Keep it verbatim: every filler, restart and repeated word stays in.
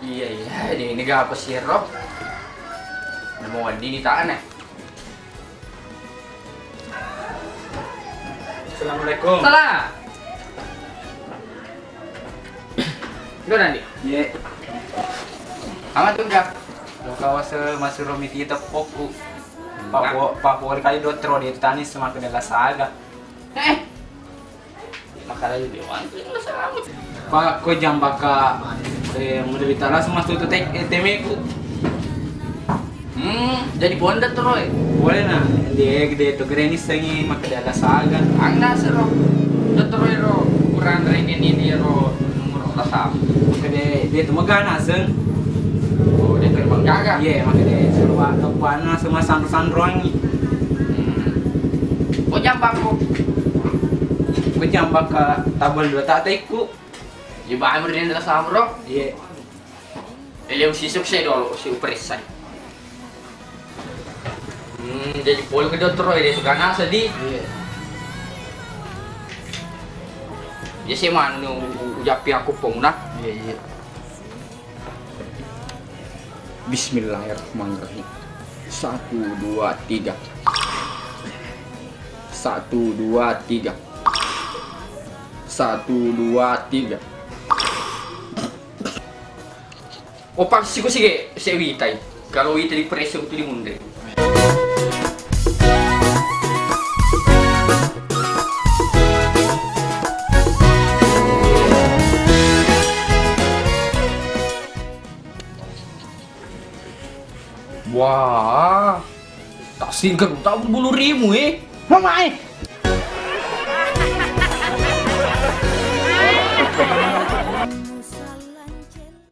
Iya, iya, ini, ini gak apa sih, Rob? Nemu wedding ni tane. Assalamualaikum. Salam. Gua nanti. Ye. Ama tuh gak? Lo kawasa masuk romi kita pokku. Pak Pak Pak Polri kali dua tro di tani semakin adalah saga. Eh, Makara di dewan tu yang salah. Pak, ko jambaka, eh, menderita lah semua tu tek eh, temeku. Hmm, jadi bonda teroi. Boleh nah, dia gede tu gede ni sengi maka dia ada saga. Anda sero. Dokter ro kurang rengin ini ro nomor tasam. Maka dia dia tu megana seng. Oh, dia tu emang gaga. Iya, maka dia suruh kepuana semua sanro-sanroangi. Hmm. Ko jambako. Ko jambaka tabel dua tak teku. Iya, bae merdin dalam samro. Iya. Ele usi sukse dolo, usi upressai. Hmm, jadi polo ke dokter ro, ele tukana sedih. Iya. Dia sih manu ujapi aku pemuna. Iya, iya. Bismillahirrahmanirrahim. Satu, dua, tiga. Satu, dua, tiga. Satu, dua, tiga. Opa siku sige, se witai. Kalau wita di pressure tu di munde. Wah, tak singkat tak bulu rimu eh. Mama eh.